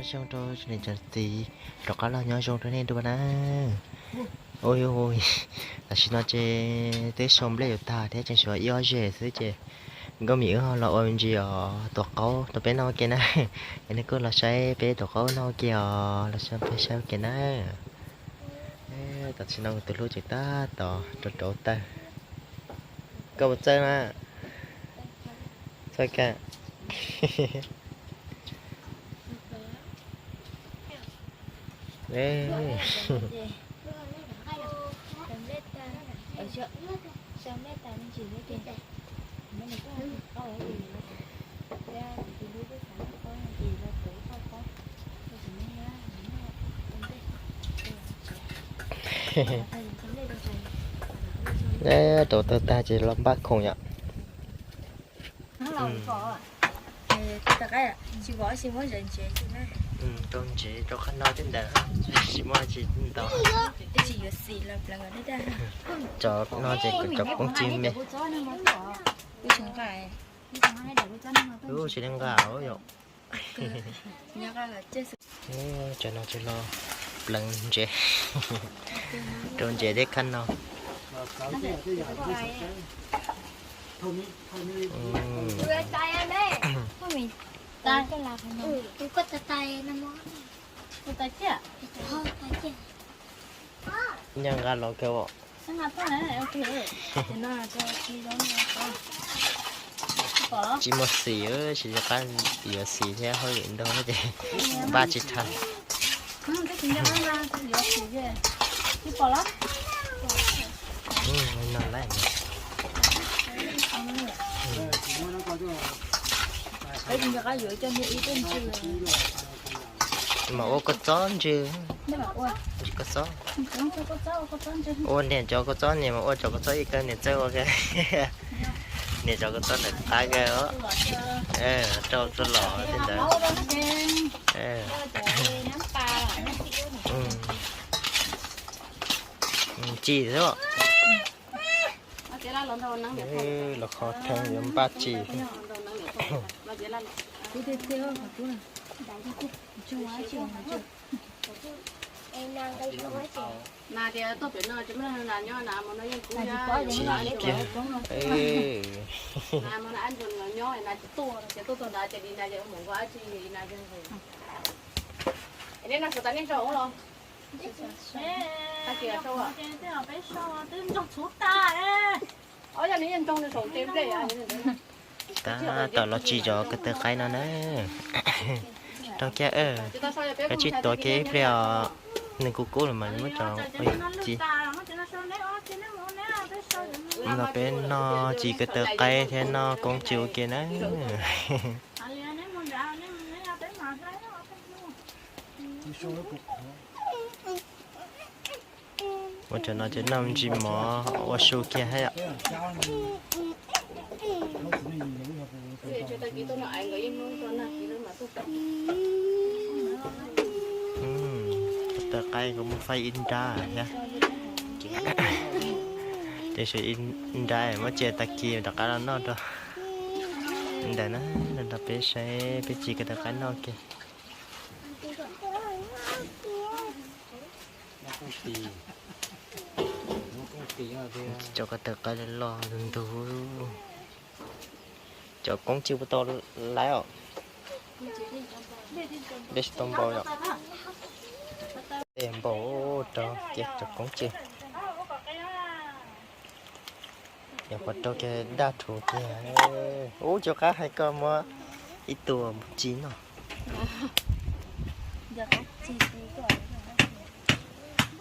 Zoo rau niam txiv, rov qab los nyob zoo rau nej dua na. Ui, tam sim no ces twb sau nplej yuav tag thiab, tseem tshuav ib ob zeg xwb ces nkauj Mim wb ho los ua me ntsis os tuav qaub rau peb noj ua ke na. Es nej kuj los saib peb tuav qaub noj ua ke os, los saib peb saib ua ke na. Tam sim no tus hlub tseem tab tom rauv rauv taws. Koj puas txawj na? Txawj kawg. Rauv taws tag ces los npaj khoom yom. Rau ntsev rau qhov no tej ntawd tsis muaj tsis ntau. Cov no ces kuv cov poob tsis me. Lub tsis li nqa yom. Cov no ces los pleev ntsev, rau ntsev thiab khab no. Nyaj nqa los kawg os. Tsis muaj xis, tsis rov qab yuav xis thiab, hauj lwm ntau ces npaj tsis tau. Mas ua kua txob ntsw, ntsw kua txob. Ua niam cov kua txob, niam mas ua cov kua txob ib kawg, niam txawj ua kawg. Niam cov kua txob ntawm qab kawg os. Rau txog los tej ntawd. Tsis xwb. Los kho theej yuav npaj tsis. Tsis kiag. Tab tom los tsis zov ko taw qaib no na. Rau kiag, koj tsis tuav kiag ib pliag os. Nws kuv kub lawm mas muab tso ua ib txiv. Los peb noj tsis ko taw qaib thiab noj koob tsw ua ke na. Ua cov no ces noj me ntsis mov ua su kiag thiab yom. Taw qaib kuv muab faib ib nrab thiab. Tiam sis ib nrab muab cia tag kis rov qab los noj rau ntawm na, rau peb saib peb tsis ko taw qaib noj ke. Cov ko taw qaib loj ntug. Cov koob tsw puas tau laiv os? Dej tsis tau npau yom. Dej npau rau kiag cov koob tsw. Yog puas rau kiag daj rhuv kiag. Ub, cov qab hais koj muab ib tug tsis noj.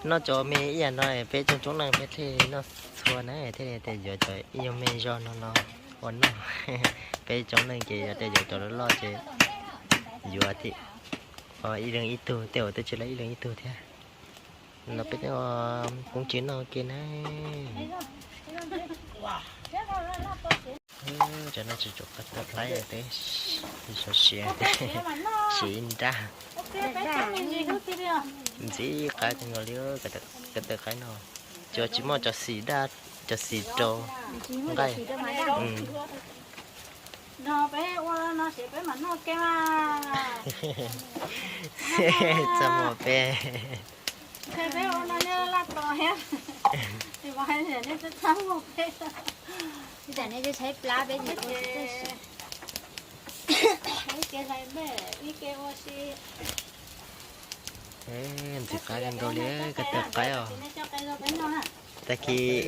Noj cov me ib yam no peb coob coob leej peb thiaj noj txhua na, thiaj li tias yuav cov ib nyuag me zog no los ua noj. Peb coob leej ces yog tias yuav cov loj loj ces yuav thiab, ib leeg ib tug, tej uas twb tsis loj ib leeg ib tug thiab. Los peb ua koob tsw noj ua ke na. Cov no tsis tau ko taw qaib, peb sov siav siv nrab. Ntxim qab kawg nkaus li ko taw qaib no. Cov tsis muaj cov xim daj, cov xim rau nqaij. No peb ua no ces peb mam noj ke mas. Txaj muag peb. Ntshe peb ua no yog laj tos thiab. Tes vauv hais tias nej txaj muag peb. Ib tsam nej tshaib plab peb ces ib ke hlais npej ib ke ua si. Ntxim qab kawg nkaus li, ko taw qaib os. Tag kis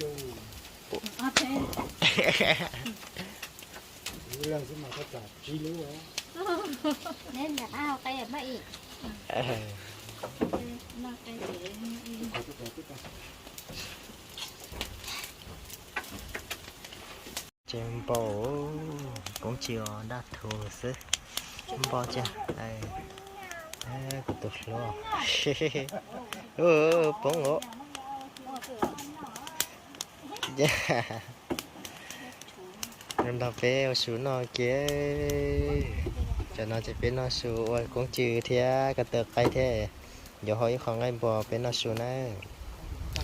Ces npau, koob tsw os, daj thuv xwb. Npau tiag, kuv tus hluas. Poob os. Nrog peb ua su noj ke. Tam no ces peb noj su ua koob tsw thiab ko taw qaib thiab. Yuav hau ib qho nqaij npua peb noj su na.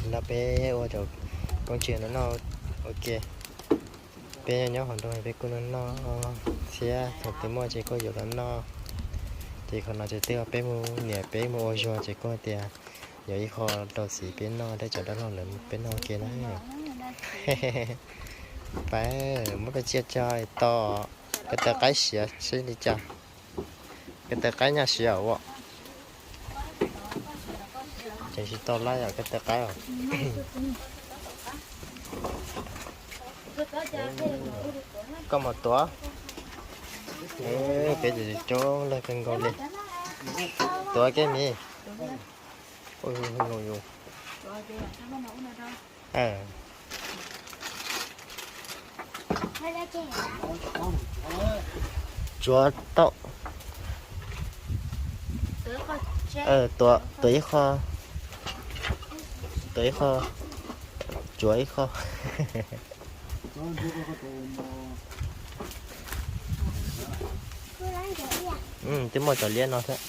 Nrog peb ua cov koob tsw no noj ua ke. Peb nyob hauv nroog peb kuj noj noj thiab, thaum twg muaj ces kuj yuav los noj. Ces qhov no ces twb yog peb mus niam peb mus ua zuag ces kuj hais tias yuav ib qho rau txiv peb noj thiab cov dab laug lawv peb noj ua ke na. Pab muab peb tsiaj tso tos ko taw qaib siav seb li cas. Ko taw qaib nyaj siav ua. Ces tsis tau laij yom, ko taw qaib os. Koj mus tuav. Peb cov coob leej kawg nkaus li. Tuav kiag me. Tsuav tau. Tuav ib qho, tuav ib qho, tsuav ib qho. Twb muaj cov liab no thiab.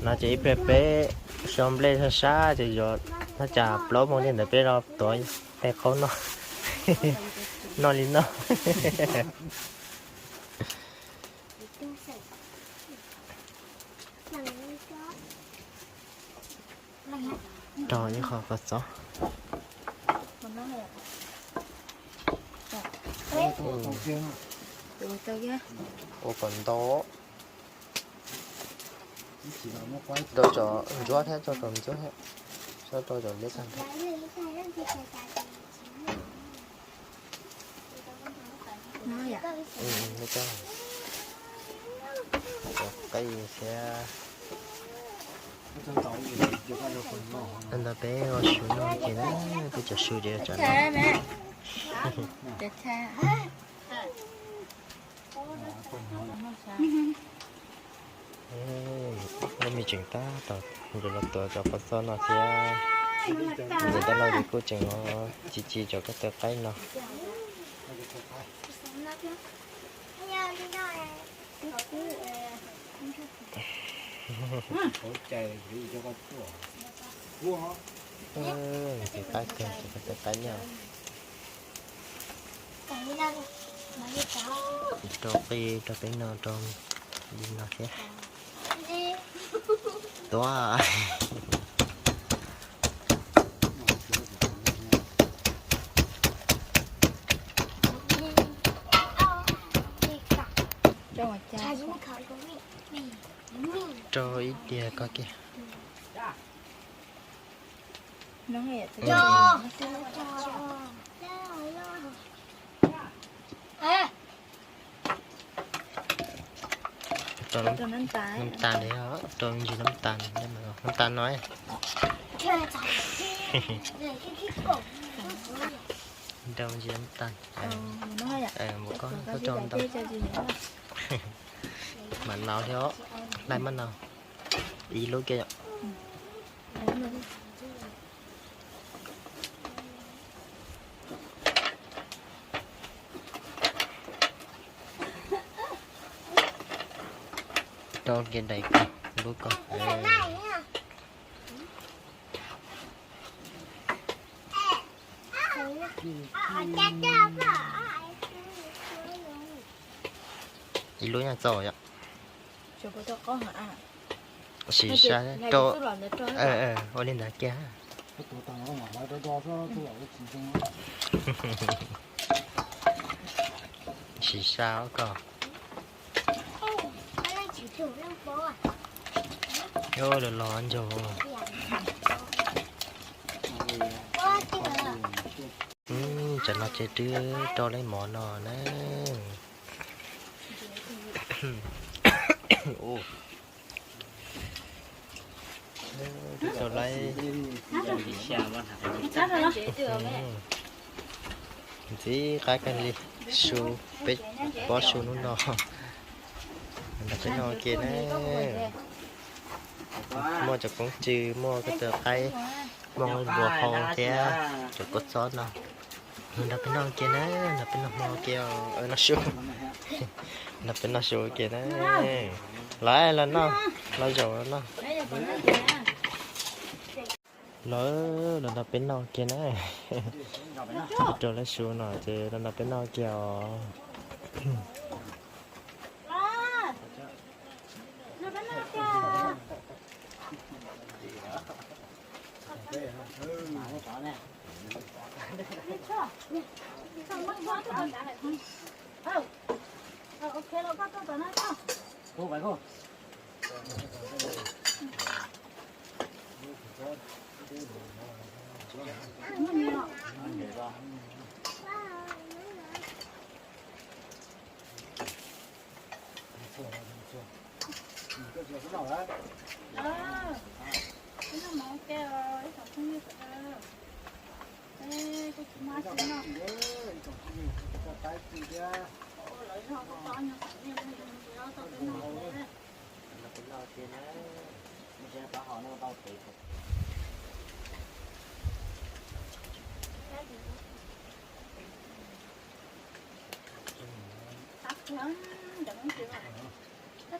No ces ib pliag peb so nplej sab sab ces yuav thaj tsam plaub moos li ntawd peb los tuav qe qaub noj. Noj li noj. Rau ib qho kua txob. Ua kom ntau. Rau cov ntsuab thiab, rau cov ntsuab thiab. Rau cov liab tag. Cov qe thiab. Ntawd peb ua su noj ces na, peb cov su ces cov no. Lub me tseem tab tom yuav los tuav cov kua txob no thiab. Ntawm dab laug ces kuj tseem ua ci ci cov koj taw qaib no. Ntxim qab kawg cov koj taw qaib no. Rau qij rau peb no rau li no thiab. Tuav. Rau ib diav ko kiag. Rau nab tas li, rau ntsis nab tas, nab tas no. Rau ntsis nab tas. Mus koj rau ntau. Mam nau thiab, laij maj nau. Ib lub kiag yom. Rau kiag daim ko, lub ko. Ib lub nyob txaus yom. Sim saib rau, ua li ntawd kiag. Sim saib koj. Los los ncaug. Tsam no ces twb rau lawm mov no na. Twb rau lawm. Ntxiv qab kawg li, su, peb pob su hnub no. Nrog peb noj ua ke na. Muaj cov koob tsw, muaj koj cov qaib, muaj npua hau thiab cov kua txob no. Nrog peb noj ua ke na, nrog peb noj hmo ua ke, noj su. Nrog peb noj su ua ke na. Los, los noj, los zaum los noj. Los, los nrog peb noj ua ke na. Twb rau lawm su no ces los nrog peb noj ua ke os.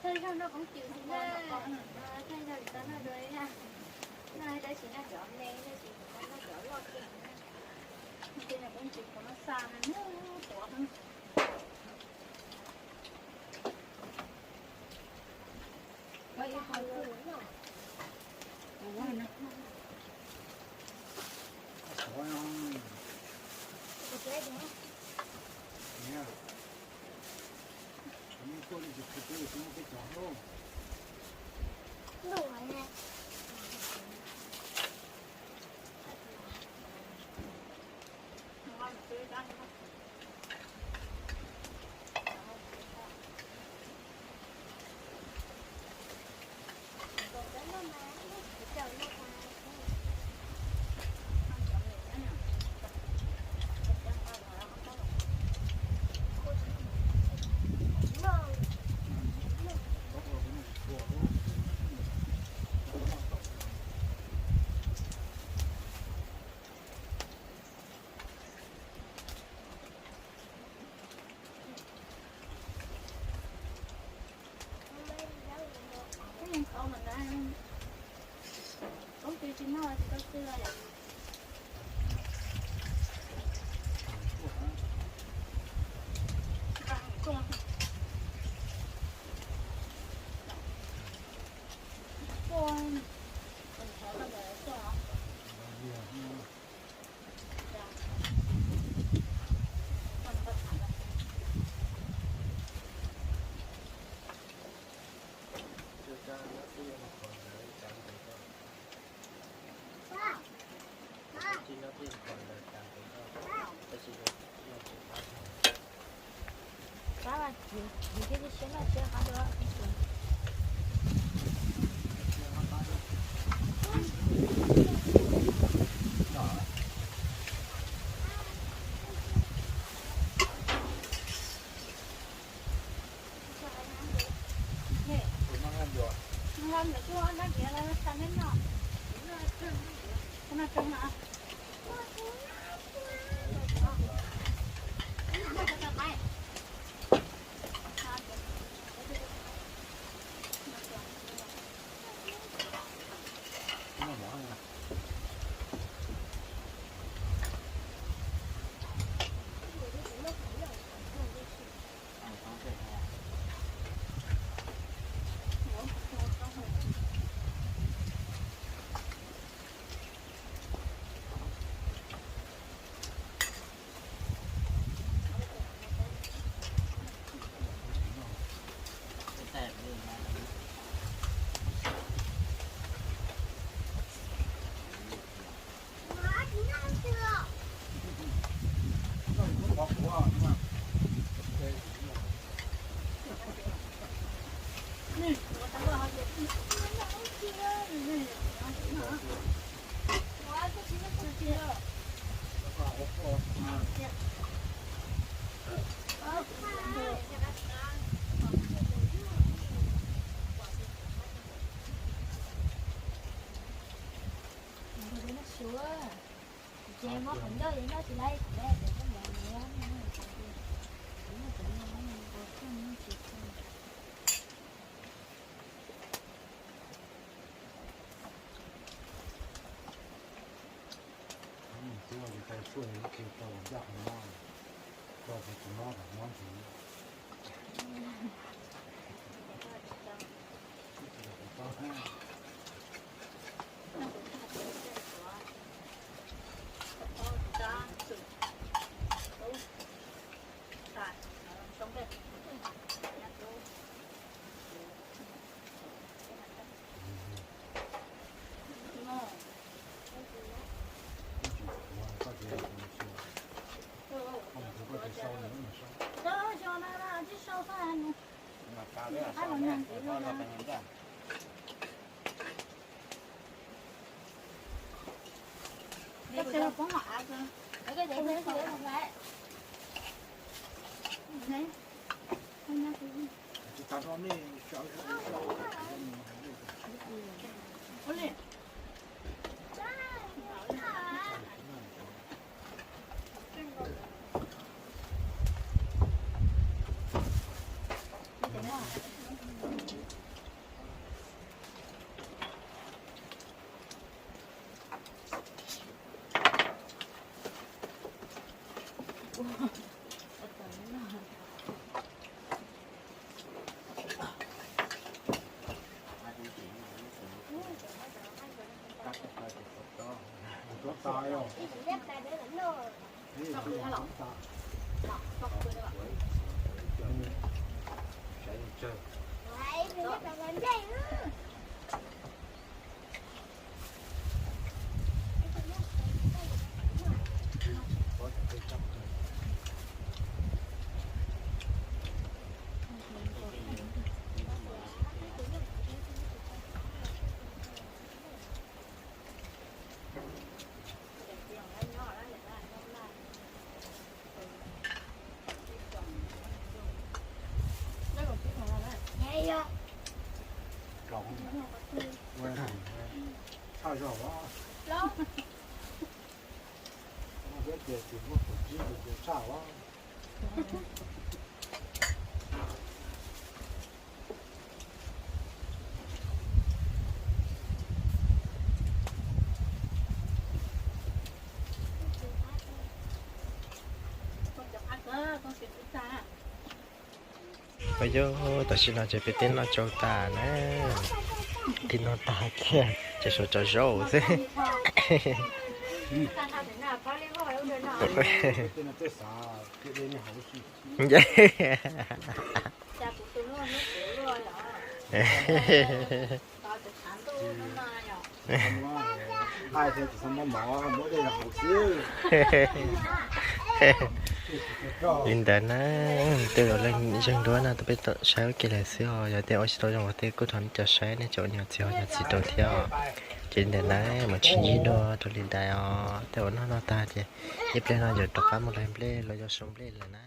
Thawj zaug noj koob tsw xwb na, thawj zaug tsis tau noj dua li na. Noj tab sis noj cov me, tab sis tsis tau noj cov loj kiag na. Koob tsw qhuav no xa na, qhuav. Koob tsw tsis noj tsis tau tsw yom. Ua yog tam sim no ces peb twb noj tsau tas na, twb noj tas kiag ces tshuav tso zaub xwb. Li ntawd na, tej zaum leej zeeg dua no tus peb tau saib ua ke lawm xwb os. Yog tias ua tsis tau zoo los tej kuj thov nej cov saib nej cov ua niam txiv ho yog txiv rau thiab os. Ces li ntawd na, mam sib ntsib dua rau li ntawd os. Tej zaum noj no tag ces ib pliag no yuav rov qab mus hlais nplej los yog sau nplej lawm na.